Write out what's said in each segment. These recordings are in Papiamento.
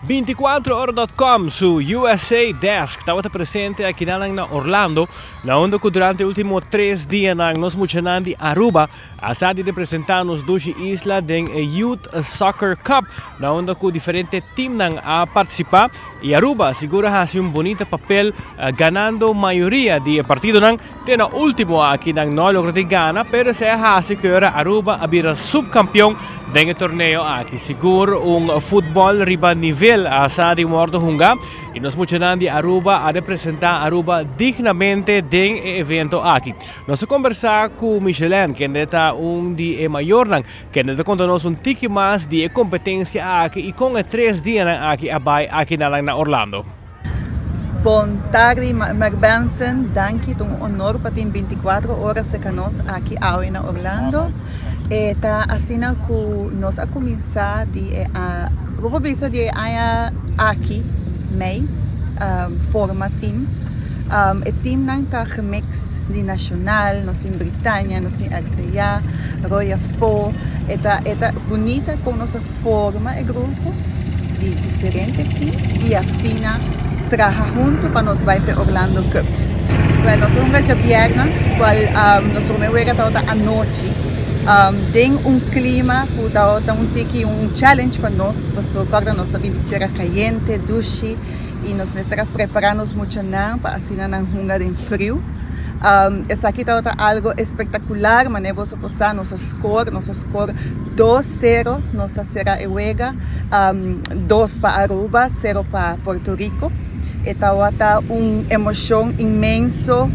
24ora.com su USA Desk tabata presente akinan na Orlando, na unda ku durante último 3 dianan nos muchanan di Aruba a sa di representá nos dushi isla den e Youth Soccer Cup, na unda ku diferente teamnan a partisipá i Aruba sigur a hasi un bunita papel ganando mayoria di e partidonan. Te na último aki nan no a logra di gana, pero esei a hasi ku ora Aruba a bira subkampion den e torneo aki. Sigur un futbòl riba nivel a sa di wòrdu hunga i nos muchanan di Aruba a representá Aruba dignamente den e evento aki. Nos a kombersá ku Michelin, kende ta un di e mayornan, kende ta konta nos un tiki mas di e kompetensia aki i kon e tres dianan aki a bai akinanan na Orlando. Bon tardi Mark Benson, danki ta un honor pa tin 24 ora cerca nos aki awe na Orlando. E ta asina cu nos a cuminsa di e bo por bisa di e aña aki mei forma team. E teamnan ta gemix di nacional, nos tin Britania, nos tin RCA, Roya Fo, e ta e ta bunita con nos a Forma e grupo di diferente team y asina traha hunto pa nos bay p'e Orlando Cup. Well, nos a hunga djabièrnè, cual nos prome wega tabata anochi, den un clima cu tabata un tiki un challenge pa nos, pasobra corda nos ta bin di tierra cayente, dushi, y nos mester a prepara nos muchanan pa asina nan hunga den friu. Esaki tabata algo espectacular, manera boso por sa nos a score, nos a score dos sero, nos a sera e wega, dos pa Aruba, sero pa Puerto Rico. E tabata un emocion inmenso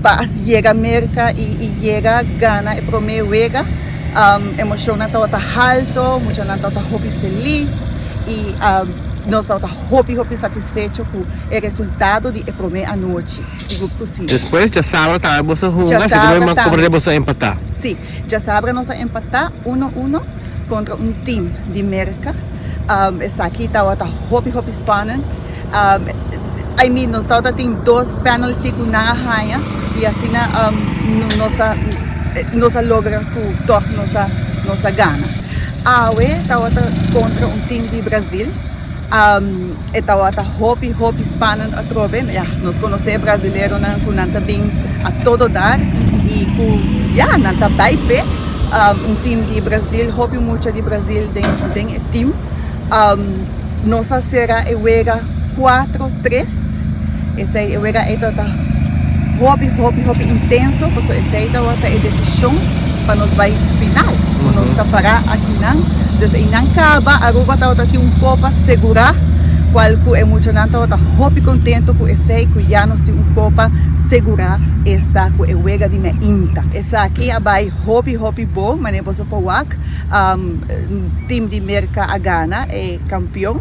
pa yega Merca y yega gana e prome wega. Emocionnan tabata halto, muchanan tabata hopi feliz y nos tabata hopi hopi satisfecho cu e resultado di e prome anochi, sigur cu si. Despues djasabra tambe boso hunga, si no mi comprende boso a empata. Si, djasabra nos a empata uno uno contra un team di Merca, esaki tabata hopi hopi spannend, I mean nos tabata tin dos penalty cu nan a haña y asina nos a nos a logra cu toch nos a nos a gana. Awe tabata contra un team di Brazil. E tabata hopi hopi spannend atrobe. Ya, nos conoce e brazileronan cu nan ta bin a todo dar y cu ya, nan ta bay p'e. Un team di Brazil, hopi mucha di Brazil den den e team. Nos a cera e wega cuatro tres. Esey e wega ey tabata hopi hopi hopi intenso pasobra esey tabata e decision pa nos bay final cu nos ta para akinan. Dus eynan caba Aruba tabata tin un copa segura cual cu e muchanan tabata hopi contento cu esey cu ya nos tin un copa segura esta cu e wega di meinta. Esaki a bay hopi hopi bon manera boso por wak team di Merca a gana e campeon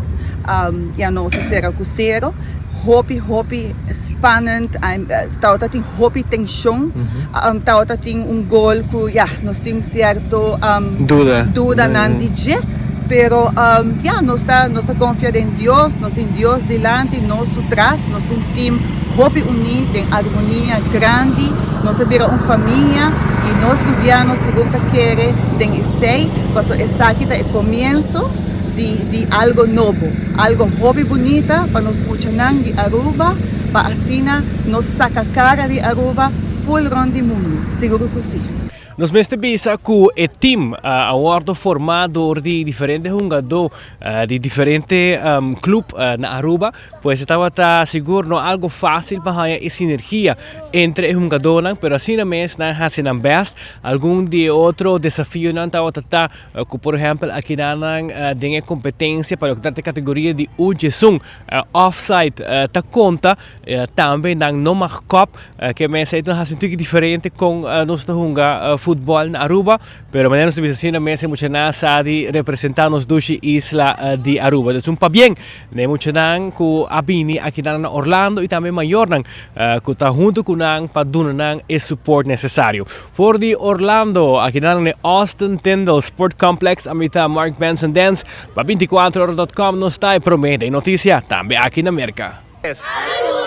y anos a cera cu cero. Hopi hopi spannend tabata tin hopi tension tabata tin un gol cu ya nos tin cierto Duda. dudanan di dje pero ya nos ta nos ta confia den Dios nos tin Dios dilanti nos su tras nos ta un team hopi uni den armonia grandi nos a bira un famia y nos gobierno sigur ta kere den esey pasobra esaki ta e comienzo di di algo nobo, algo hopi bunita pa nos muchanan di Aruba pa asina nos saca cara di Aruba full rond di mundo, sigur cu si. Nos mester bisa cu e team a wordo forma door di diferente hungador di diferente club na Aruba, pues e tabata sigur no algo facil pa haya e sinergia entre e hungadornan, pero asina mes nan haci nan best. Algun di e otro desafionan tabata ta Ku por ehèmpel akinanan den e kompetensia pa loke ta e kategoria di U djesun offside ta konta tambe nan no mag kòp ke mes ei ta hasi un tiki diferente kon nos ta hunga futbòl na Aruba pero manera nos ta bisa asina mes e muchanan sa di representá nos dushi isla di Aruba dus un pabien na e muchanan ku a bini akinan na Orlando i tambe mayornan ku ta huntu ku nan pa duna nan e support nesesario. For di Orlando, akinan na e Austin Tyndall Sport Complex, ami ta Mark Benson Dance pa 24ora.com nos ta e prome den noticia, tambe aki na Merca. Aruba!